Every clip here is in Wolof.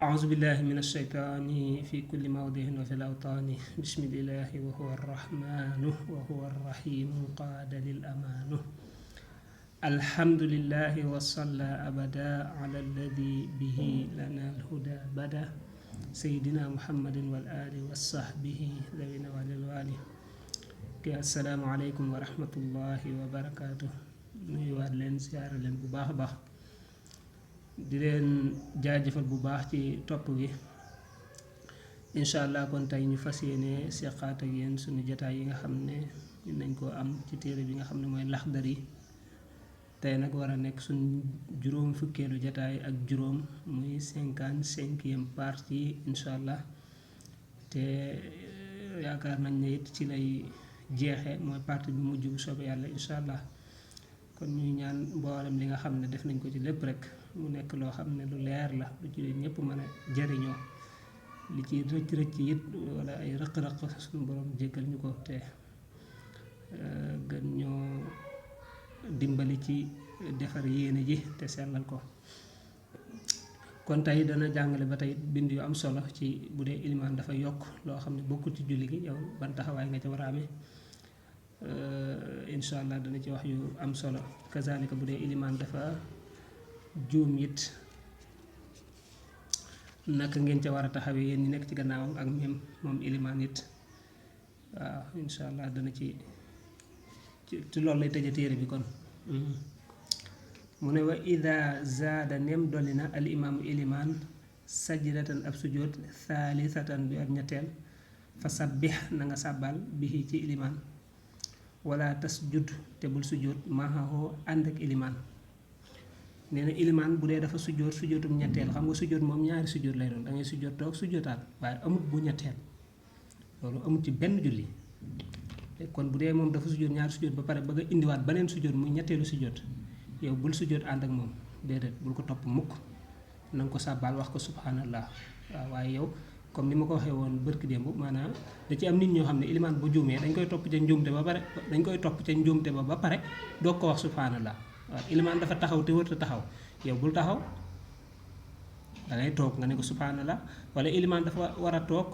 أعوذ بالله من الشيطان في كل موضع وفي الأوطان بسم الله وهو الرحمن وهو الرحيم قاد للأمان الحمد لله وصلى أبدا على الذي به لنا الهدى بدا سيدنا محمد والآل والصحبه ذوين والوالي السلام عليكم ورحمة الله وبركاته nuyuwaat leen siyaare leen bu baax a baax di leen jaajëfal bu baax ci topp gi incha allah kon tey ñu fas yéene seqaat ak yéen suñu jataay yi nga xam ne nañ koo am ci téere bi nga xam ne mooy Laxdari tey nag war a nekk suñ juróom fukkeelu jataay ak juróom muy 55e partie incha allah te yaakaar nañ ne it ci lay jeexe mooy partie bi mujj bu soobee yàlla incha allah kon ñuy ñaan mboolem li nga xam ne def nañ ko ci lépp rek mu nekk loo xam ne lu leer la lu ci ñëpp mën a jariñoo li ci rëcc it wala ay rëq-rëq suñu borom jéggal ñu ko te gën ñoo dimbali ci defar yéene ji te sellal ko kon tey dana jàngale ba tey bind yu am solo ci bu dee ilimaan dafa yokk loo xam ne bokkul ci julli gi yow ban taxawaay nga ca war a amee incha allah dana ci wax yu am solo kazalika bu dee ilimaan dafa juum it naka ngeen ca war a taxawee yéen ñi nekk ci gannaawam ak même moom ilimaan it waaw incha allah dana ci loolu lay tëje téere bi kon mu ne wa ida zaada nem dolli na al imaamu ilimaan sajdatan ab sujjóot thaalisatan bi ab ñetteel fa sabbih na nga sàbbal bihi ci ilimaan wala tasjud te bul sujjóot maaxaxoo ànd ak ilimaan nee na ilimaan bu dee dafa sujjóotum ñetteel xam nga sujjóot moom ñaari sujjóot lay doon da ngay sujjóot toog sujjóotaat waaye amut bu ñetteel loolu amut ci benn julli kon bu dee moom dafa sujjóot ñaari sujjóot ba pare bëgg a indiwaat beneen sujjóot muy ñetteelu sujjóot yow bul sujjóot ànd ak moom déedéet bul ko topp mukk na nga ko sàbbaal wax ko subhanallah waaw waaye yow comme ni ma ko waxee woon bërki démb maanaam da ci am nit ñoo xam ne ilimaan bu juumee dañ koy topp ca njuumte ba pare doog ko wax subhanallah waaw ilimaan dafa taxaw te wërta taxaw yow bul taxaw dangay toog nga ne ko subhanallah wala ilimaan dafa war a toog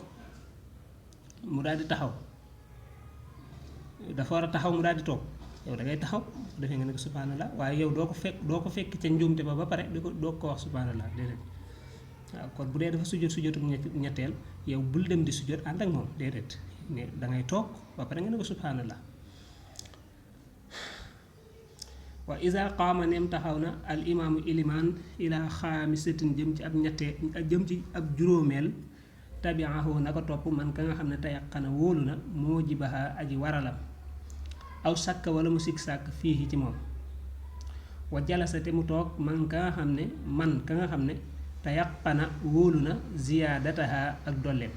mu daal di taxaw mu daal di toog yow da ngay taxaw defee nga ne ko subhanallah waaye yow doo ko fekk ca njuumte ba pare doo ko wax subhanallah déedéet waaw kon bu dee dafa sujjóotum ñetteel yow bul dem di sujjóot ànd ak moom déedéet ne dangay toog ba pare nga ne ko subhanallah wa iza qaama neem taxaw na al imaamu ilimaan ila xaamisatin jëm ci ab juróomeel tabiahu na ko topp man ka nga xam ne tayaqana wóolu na moo jibaha aji waralam aw sàkk wala mu sikk sàkk fii ci moom wa jalasa te mu toog man ka nga xam ne tayaqana wóolu na ziyaadataha ak dolleem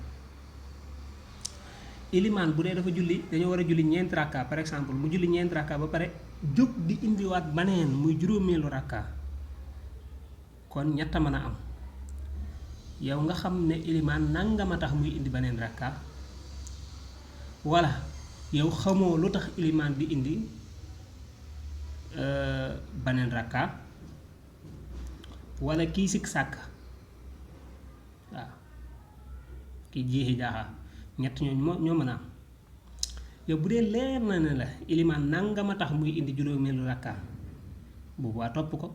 ilimaan bu dee dafa julli dañoo war a julli ñeenti rakka par exemple mu julli ñeenti rakka ba pare jóg di indiwaat baneen muy juróomeelu rakka kon ñett mën a am yow nga xam ne ilimaan nangama tax muy indi baneen rakka walla yow xamoo lu tax ilimaan di indi baneen rakka walla kii sikk sàkk waaw kii jiixi jaaxa ñett ñoo mën a am yow bu dee leer na ne la ilimaan nangama tax muy indi juróomeelu rakka boobu waa topp ko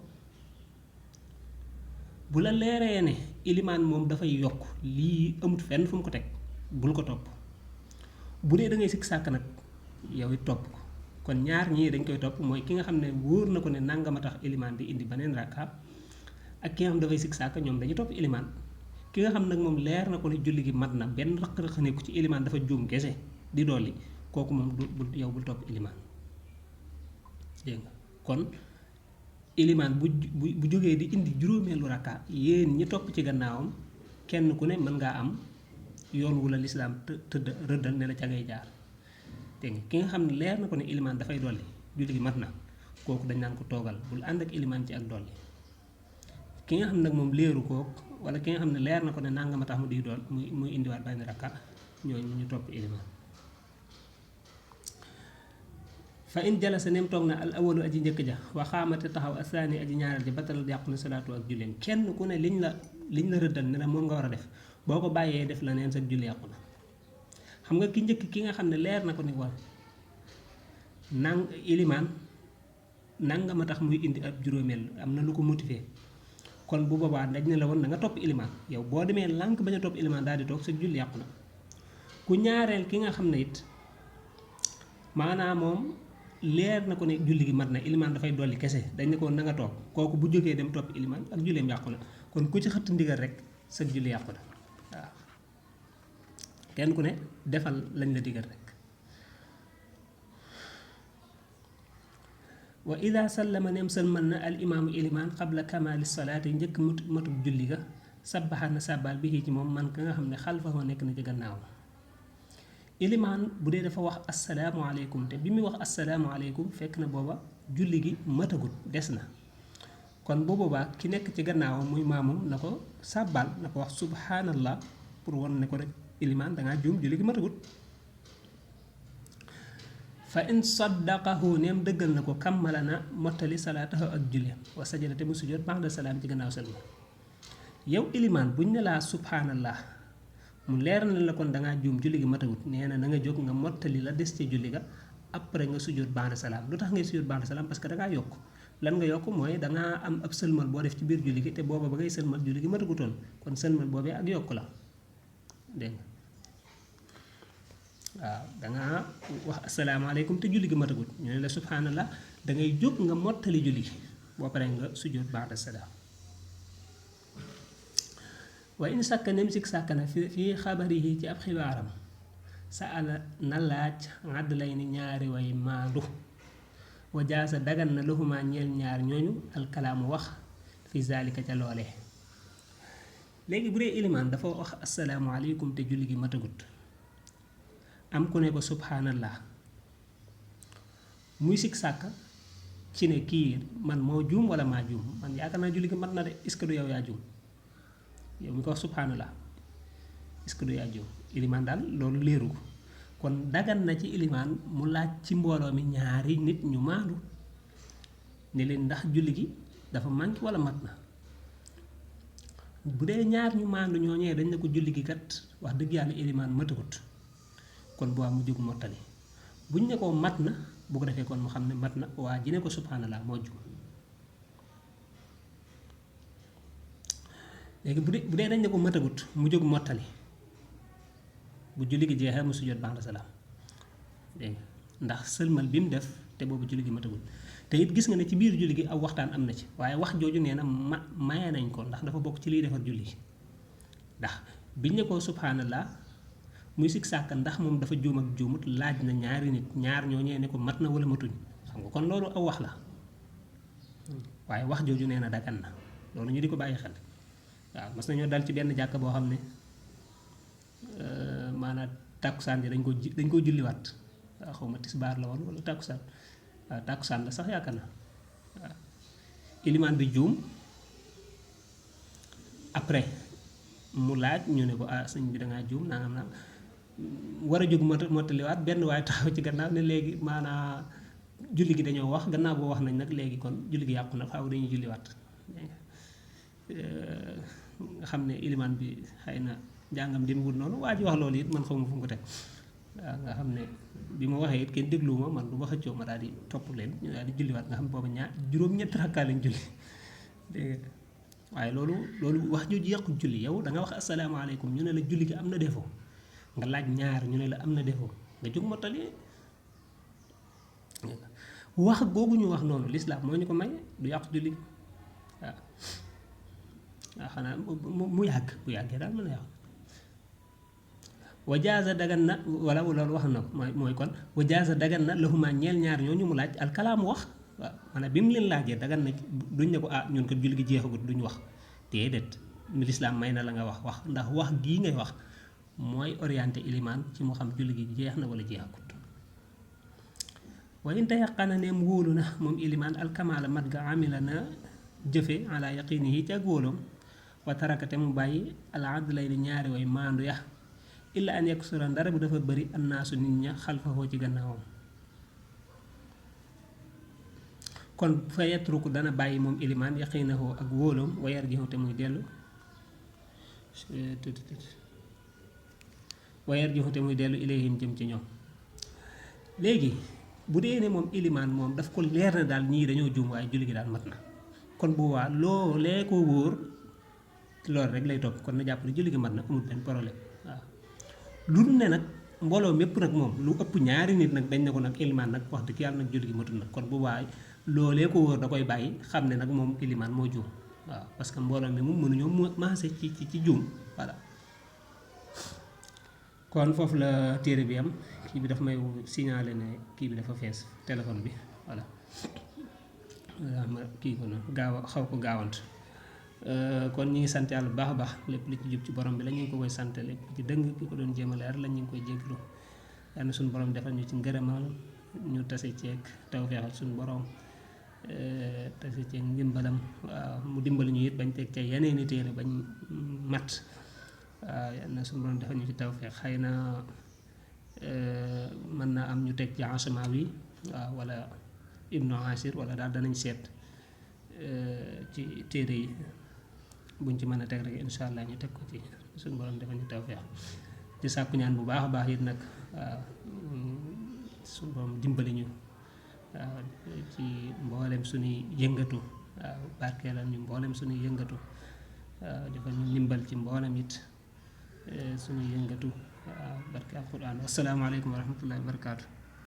bu la leeree ne ilimaan moom dafay yokk lii amut fenn fu mu ko teg bul ko topp bu dee da ngay sikk sàkk nag yow it topp ko kon ñaar ñii dañ koy topp mooy ki nga xam ne wóor na ko ne nangama tax ilimaan di indi beneen rakka ak ki nga xam dafay sikk sàkk ñoom dañuy topp ilimaan ki nga xam nag moom leer na ko ne julli gi mat na benn rëq-rëq nekku ci ilimaan dafa juum kese di dolli kooku moom yow bul topp ilimaan dégg nga kon ilimaan bu jógee di indi juróomeelu rakka yéen ñi topp ci gannaawam kenn ku ne mën ngaa am yoon wu la lislaam tëdd rëddal ne la ca ngay jaar dégg nga ki nga xam ne leer na ko ne ilimaan dafay dolli julli gi mat na kooku dañ naan ko toogal bul ànd ak ilimaan ci ak dolli ki nga xam nag moom leeru kook wala ki nga xam ne leer na ko ne nangama tax mu di dool muy indiwaat benn rakka ñooñu ñu topp ilimaan fa in jalasa nem toog na al awalu aji njëkk ja wa xaamate taxaw asaani aji ñaareel ja batal yàqu na salaatu ak julleem kenn ku ne liñ la liñ la rëddal ne la moom nga war a def boo ko bàyyee def la neen sa julli yàqu na xam nga ki njëkk ki nga xam ne leer na ko ni war ilimaan nanga ma tax muy indi ab juróomeel am na lu ko motivé kon bu boobaa dañ ne la woon da nga topp ilimaan yow boo demee lànk bañ a topp ilimaan daal di toog sa julli yàqu na ku ñaareel ki nga xam ne it maanaam moom leer na ko ne julli gi mat na ilimaan dafay dolli kese dañ ne ko na nga toog kooku bu jógee dem topp ilimaan ak julleem yàqu na kon ku ci xëtt ndigal rek sa julli yàqu na waaw kenn ku ne defal lañ la digal rek wa ida sallama neem sëlmal na al imaamu ilimaan qabla kamaali salaati njëkk matub julli ga sabbaxa na sàbbaal bi ci moom man ka nga xam ne xalfahu nekk na ci gannaaw ilimaan bu dee dafa wax asalaamualeykum te bi muy wax asalaamualeykum fekk na booba julli gi matagut des na kon bu boobaa ki nekk ci gannaawam muy maamum na ko sàbbaal na ko wax subhanallah pour won ne ko rek ilimaan dangaa juum julli gi matagut fa in saddaqahu neem dëggal na ko kammala na mottali salaatahu ak julli wa sajada te mu sujjóot ba'da salaam ci gannaaw sëlma yow ilimaan buñ ne laa subhanallah mu leer na la kon dangaa juum julli gi matawut nee na nga jóg nga mottali la des ci julli ga après nga sujjóot ba'da salaam lu tax ngay sujjóot ba'da salaam parce que dangaa yokk lan nga yokk mooy dangaa am ab sëlmal boo def ci biir julli gi te booba ba ngay sëlmal julli gi matagutoon kon sëlmal boobee ak yokk la dégg nga waaw dangaa wax asalaamaaleykum te julli gi matagut ñu ne la subhanallah dangay jóg nga mottali julli gi boo paree nga sujjóot ba'da salaam wa in sàkka nem sik sàkka na fii xabarihi ci ab xibaaram sa ala na laaj ngàdd lay ni ñaari way maandu wa jaasa dagan na lahuma ñeel ñaar ñooñu alkalaamu wax fi zalika ca loolee léegi bu dee ilimaan dafa wax asalaamaaleykum te julli gi matagut am ku ne ko subhanallah muy sik sàkka ci ne kii man moo juum wala maa juum man yaakaar naa julli gi mat na de est-ce que du yow yaa juum yow mi ko wax subhanallah est-ce que du yaa juum ilimaan daal loolu leeru ko kon dagan na ci ilimaan mu laaj ci mbooloo mi ñaari nit ñu maandu ne leen ndax julli gi dafa manqué wala mat na bu dee ñaar ñu maandu ñooñee dañ ne ko julli gi kat wax dëgg yàlla ilimaan matagut kon bu waa mu jóg mottali buñ ne ko mat na bu ko defee kon mu xam ne mat na waa ji ne ko subhanallah moo jum léegi bu dee dañ ne ko matagut mu jóg mottali bu julli gi jeexee mu sujjóot ba'da salaam dégg ndax sëlmal bi mu def te boobu julli gi matagut te it gis nga ne ci biir julli gi aw waxtaan am na ci waaye wax jooju nee na maye nañ ko ndax dafa bokk ci liy defar julli gi ndax biñ ne ko subhanallah muy sikk sàkk ndax moom dafa juum ak juumut laaj na ñaari nit ñaar ñooñee ne ko mat na wala matuñ xam nga kon loolu aw wax la waaye wax jooju nee na dagan na loolu ñu di ko bàyyi xel waaw mas nañoo dal ci benn jàkk boo xam ne maanaam tàkkusaan ji dañ ko julliwaat waaw xaw ma tisbaar la woon wala tàkkusaan waaw tàkkusaan la sax yaakaar na waaw ilimaan bi juum après mu laaj ñu ne ko sëñ bi dangaa juum nangam naa war a jóg mottaliwaat benn waaye taxaw ci gannaaw ne léegi maanaa julli gi dañoo wax gannaaw boo wax nañ nag léegi kon julli gi yàqu na faaw dañuy julliwaat nga xam ne ilimaan bi xëy na njàngam demewul noonu waa ji wax loolu it man xaw ma fu mu ko teg waaw nga xam ne bi ma waxee it kenn dégluwuma man bu ma xëccoo ma daal di topp leen ñu daal di julliwaat nga xam ne booba juróom-ñetti rakkaa lañ julli dégg nga waaye loolu wax jooju yàqu julli yow da nga wax asalaamaaleykum ñu ne la julli gi am na défaut nga laaj ñaar ñu ne la am na défaut nga jóg mottali wax googu ñu wax noonu lislaam moo ñu ko may du yàqu julli waaw waaw xanaa mu yàgg bu yàggee daal mën a yàqu wajaaza dagan na wala loolu wax na ko mooy kon wajaaza dagan na lahuma ñeel ñaar ñooñu mu laaj alkalaamu wax waaw maanaam bi mu leen laajee dagan na duñ ne ko ñun ko julli gi jeexagut duñ wax déedéet lislaam may na la nga wax ndax wax gii ngay wax mooy orienté ilimaan ci mu xam julli gi jeex na wala jeexagut wa in tayaqana neem wóolu na moom ilimaan alkamaala mat ga amila na jëfe ala yaqinihi ci ak wóoloom wa tarakate mu bàyyi al adlayni ñaari way maandu ya illa an yaksura ndara bu dafa bëri annaasu nit ña xalfahoo ci gannaawam kon fa yatruku dana bàyyi moom ilimaan yaqinahu ak wóoloom wa yarjihu te muy dellu wayar joxute muy dellu ilayhim jëm ci ñoom. léegi bu dee ne moom ilimaan moom daf ko leer na daal ñii dañoo juum waaye julli gi daal mat na kon bu waa loolee ko wóor loolu rek lay topp kon na jàpp ne julli gi mat na amul benn problème waaw. lu dul ne nag mbooloo mépp nag moom lu ëpp ñaari nit nag dañ ne ko nag ilimaan nag wax dëgg yàlla nag julli gi matul nag kon bu waa loolee ko wóor da koy bàyyi xam ne nag moom ilimaan moo juum waaw parce que mbooloo mi moom mënuñoo maase ci juum voilà. kon foofu la téere bi am kii bi dafa may signalé ne kii bi dafa fees téléphone bi voilà ma kii ko noonu xaw ko gaawant kon ñi ngi sant yàlla bu baax a baax lépp li ci jub ci borom bi la ñu ngi ko koy sant lépp ci dëng ki ko doon jéem a leer la ñu ngi koy jéglu yàlla na suñu borom defal ñu ci ngërëmal ñu tase ceeg tawfeexal suñu borom tase ceeg ndimbalam waaw mu dimbali ñu it bañ teg ca yeneen i téere bañ mat waaw yàlla na suñu borom defal ñu ci tawfeex xëy na mën naa am ñu teg ci Asamawi waaw wala Ibnu Asir wala daal danañ seet ci téere yi buñ ci mën a teg rek incha allah ñu teg ko ci suñu borom defal ñu tawfeex di sàkku ñaan bu baax a baax it nag waaw suñu borom dimbali ñu waaw ci mboolem suñuy yëngatu waaw barkeelal ñu mboolem suñuy yëngatu waaw defal ñu ndimbal ci mboolem it suñuy yëngatu waaw barke alquran asalaamaaleykum wa rahmatullahi wa barakaatu.